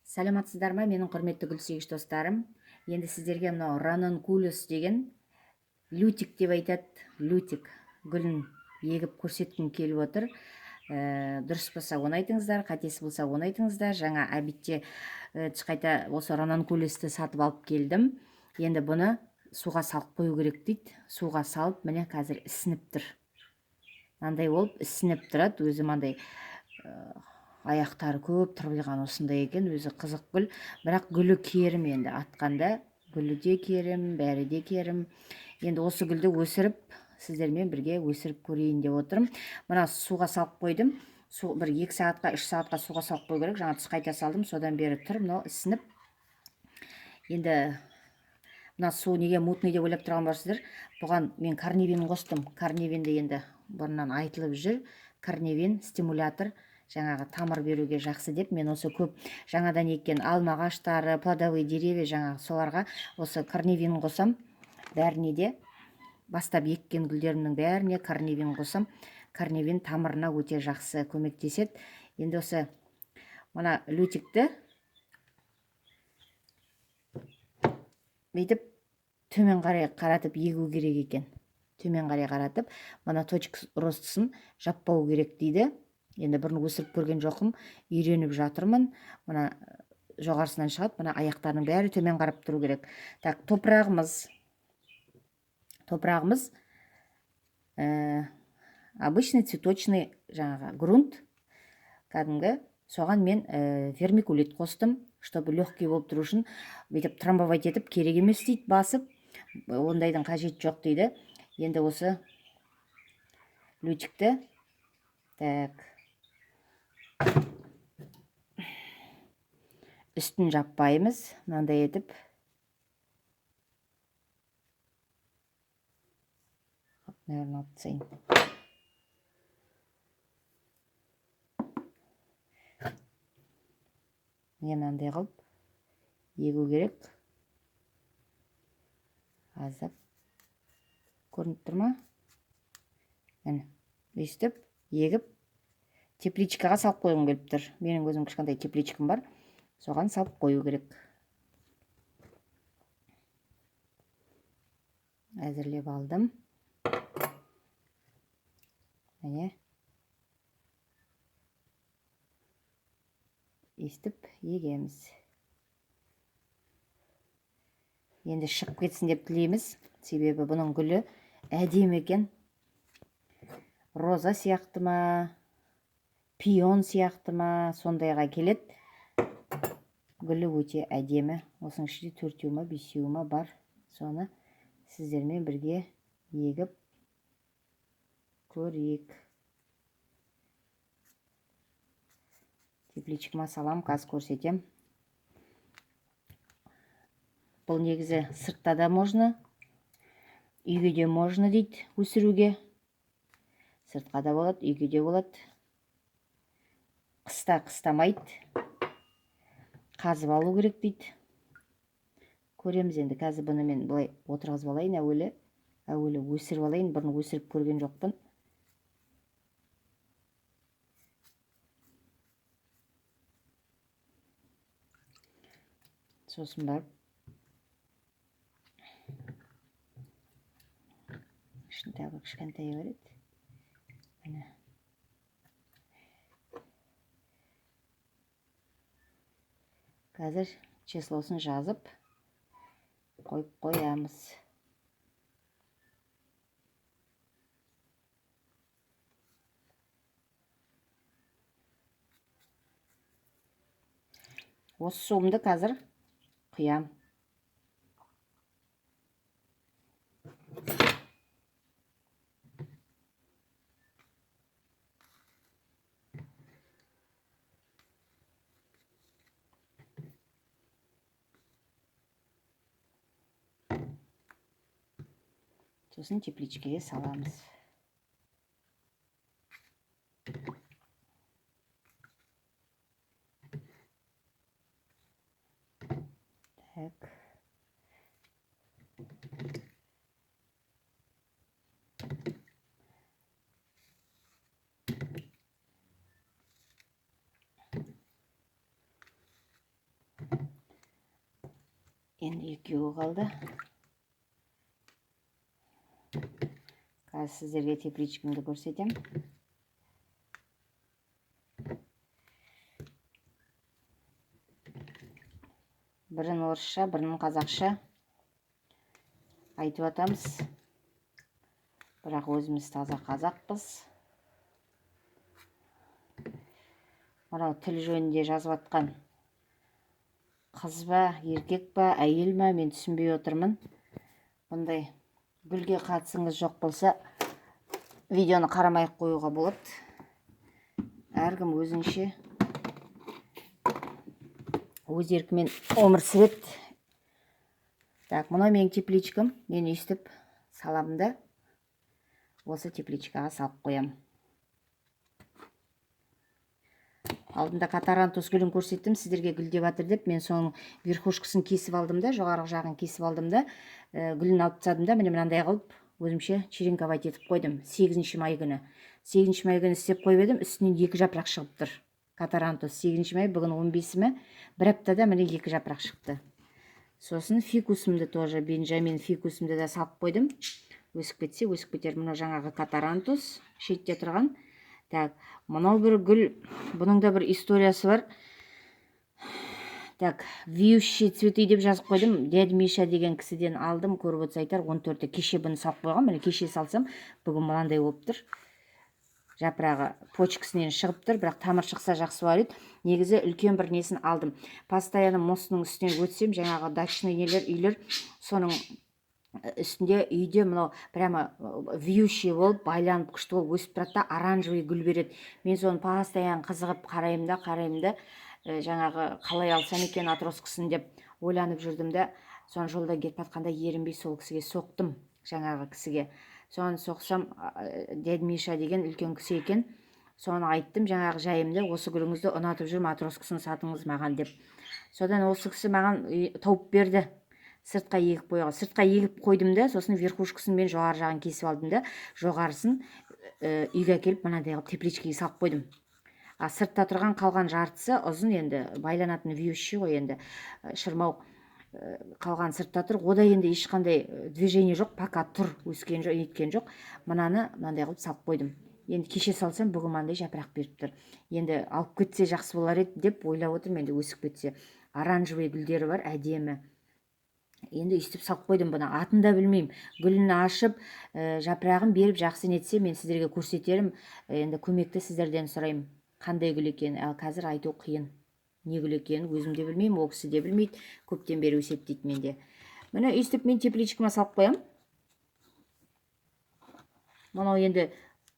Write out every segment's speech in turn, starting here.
Саламатсыздар ма, менің құрметті гүлсүйгіш достарым. Енді сіздерге мынау ранункулюс деген лютик деп айтады, лютик гүлін егіп көрсеткім келіп отыр. Дұрыс болса оны айтыңыздар, қатесі болса оны айтыңыздар. Жаңа обедте қайта осы ранункулюсті сатып алып келдім. Енді бұны суға салып қою керек дейді. Суға салып, міне қазір ісініп тұр. Мынандай болып ісініп тұрады. Өзі мынандай аяқтары көп тырбиған осындай екен. Өзі қызық гүл, бірақ гүлі керім. Енді атқанда гүлі де керім, бәрі де керім. Енді осы гүлді өсіріп, сіздермен бірге өсіріп көрейін деп отырмын. Мына суға салып қойдым. Су бір 2 сағатқа, 3 сағатқа суға салып қою керек. Жаңа түс қайта салдым, содан бері тұр мынау ісініп. Енді мына су неге мутный деп ойлап тұрған барсыздар? Бұған мен корневин қостым. Корневинді енді бұрыннан айтылып жүр. Корневин стимулятор, жаңағы тамыр беруге жақсы деп. Мен осы көп жаңадан еккен алма ағаштары, плодовые деревья, жаңағы соларға осы корневин қосам. Бәріне де, бастап еккен гүлдерімнің бәріне корневин қосам. Корневин тамырына өте жақсы көмектеседі. Енді осы мына лютикті бүйтіп төмен қарай қаратып егу керек екен. Төмен қарай қаратып, мына точка ростысын жаппау керек дейді. Енді бұрын өсіріп көрген жоқпын, үйреніп жатырмын. Мына жоғарысынан шығады, мына аяқтарының бәрі төмен қарап тұру керек. Так, топырағымыз обычный цветочный жаңағы грунт кәдімгі. Соған мен вермикулит қостым, чтобы легкий болып тұру үшін. Бүйтіп трамбовать етіп керек емес дейді, басып, ондайдың қажеті жоқ дейді. Енді осы лютикті так үстін жаппаймыз, мынандай етіп. Наверное, алып тастайын. Міне мынандай қылып егу керек. Аздап көрініп тұр ма? Міне өйстіп егіп тепличкаға салып қойғым келіп тұр. Менің өзім кішкентай тепличкам бар, соған салып қою керек. Әзірлеп алдым. Міне өйстіп егеміз. Енді шығып кетсін деп тілейміз, себебі бұның гүлі әдемі екен. Роза сияқты ма, пион сияқты ма, сондайға келеді. Гүлі өте әдемі. Осының ішінде 4 ма, 5 ма бар. Соны сіздермен бірге егіп көрейік. Тепличкама салам, қазір көрсетем. Бұл негізі сыртта да можно, үйге де можно дейді өсіруге. Сыртқа да болады, үйге де болады. Қыста қыстамайды. Қазып алу керек дейді. Көреміз енді. Қазір бұны мен былай отырғызып алайын әуелі. Әуелі өсіріп алайын, бұрын өсіріп көрген жоқпын. Сосын барып ішін тағы кішкентай бар еді. Міне. Қазір числосын жазып қойып қоямыз. Осы суымды қазір құям. Сосын тепличкеге саламыз. Так. Енді екеуі қалды. Қазір сіздерге тепличкамды көрсетемін. Бірін орысша, бірін қазақша айтып атамыз. Бірақ өзіміз таза қазақпыз. Мынау тіл жөнінде жазып атқан қыз ба, еркек па, әйел ма, мен түсінбей отырмын. Бұндай гүлге қатысыңыз жоқ болса, видеоны қарамай ақ қоюға болады. Әркім өзінше өз еркімен өмір сүреді. Так, мынау менің тепличкам. Мен өйстіп саламын да, осы тепличкаға салып қоямын. Алдында катарантус гүлін көрсеттім, сіздерге гүлдеп жатыр деп. Мен соның верхушкасын кесіп алдым да, жоғарғы жағын кесіп алдым да, гүлін алып тастадым да, міне мынандай қылып өзімше черенковать етіп қойдым. 8 май күні. 8 май күні істеп қойып едім, үстінен 2 жапырақ шығып тұр. Катарантус 8 май, бүгін 15 ме? Бір аптада міне 2 жапырақ шықты. Сосын фикусымды тоже, Бенджамин фикусымды да салып қойдым. Өсіп кетсе, өсіп кетер. Мынау жаңағы катарантус шетте тұрған. Так, мынау бір гүл, бұның да бір историясы бар. Так, вьющие цветы деп жазып қойдым. Дядя Миша деген кісіден алдым, көріп отырса айтар, 14-і кеше бұны салып қойған. Міне кеше салсам, бүгін мынандай болып тұр. Жапырағы почкасынан шығып тұр, бірақ тамыр шықса жақсы болар еді. Негізі үлкен бір несін алдым. Постоянно мостының үстінен өтсем, жаңағы дачный нелер, үйлер, соның үстінде үйде мынау прямо вьющий болып байланып күшті болып өсіп тұрады да, оранжевый гүл береді. Мен соны постоянно қызығып қараймын да, қараймын да, жаңағы қалай алсам екен отросткысын деп ойланып жүрдім да, соны жолда кетіп жатқанда ерінбей сол кісіге соқтым, жаңағы кісіге. Соны соқсам, дядя Миша деген үлкен кісі екен. Соны айттым жаңағы жайымды, осы гүліңізді ұнатып жүрмін, отросткысын сатыңыз маған деп. Содан осы кісі маған тауып берді. Сыртқа егіп қоюға. Сыртқа егіп қойдым да, сосын верхушкасын мен жоғары жағын кесіп алдым да, жоғарысын үйге әкеліп мынандай қылып тепличкеге салып қойдым. А сыртта тұрған қалған жартысы ұзын енді байланатын вьющий ғой енді, шырмау, қалған сыртта тұр. Ода енді ешқандай движение жоқ, пока тұр, өскен жоқ, неткен жоқ. Мынаны мынандай қылып салып қойдым. Енді кеше салсам, бүгін мынандай жапырақ беріп тұр. Енді алып кетсе жақсы болар еді деп ойлап отырмын, енді өсіп кетсе. Оранжевый гүлдері бар, әдемі. Енді өйстіп салып қойдым бұны, атын да білмеймін. Гүлін ашып, жапырағын беріп жақсы нетсе, мен сіздерге көрсетерім. Енді көмекті сіздерден сұраймын, қандай гүл екенін. Ал қазір айту қиын. Не гүл екенін өзім де білмеймін, ол кісі де білмейді. Көптен бері өседі дейді менде. Міне өйстіп мен тепличкама салып қоямын. Мынау енді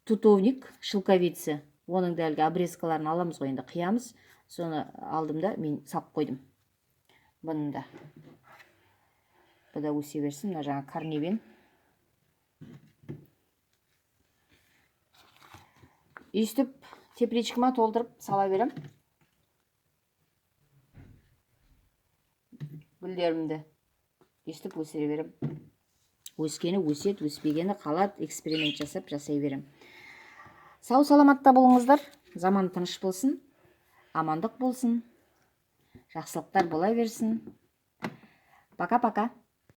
тутовник, шелковица. Оның да әлгі обрезкаларын аламыз ғой енді, қиямыз. Соны алдым да мен салып қойдым. Бұны да. Бұ да өсе берсін, мына жаңа корневен. Өйстіп тепличкама толтырып сала берем. Гүлдерімді өйстіп өсіре берем. Өскені өседі, өспегені қалады, эксперимент жасап жасай берем. Сау саламатта болыңыздар, заман тыныш болсын, амандық болсын, жақсылықтар бола берсін. Пока-пока.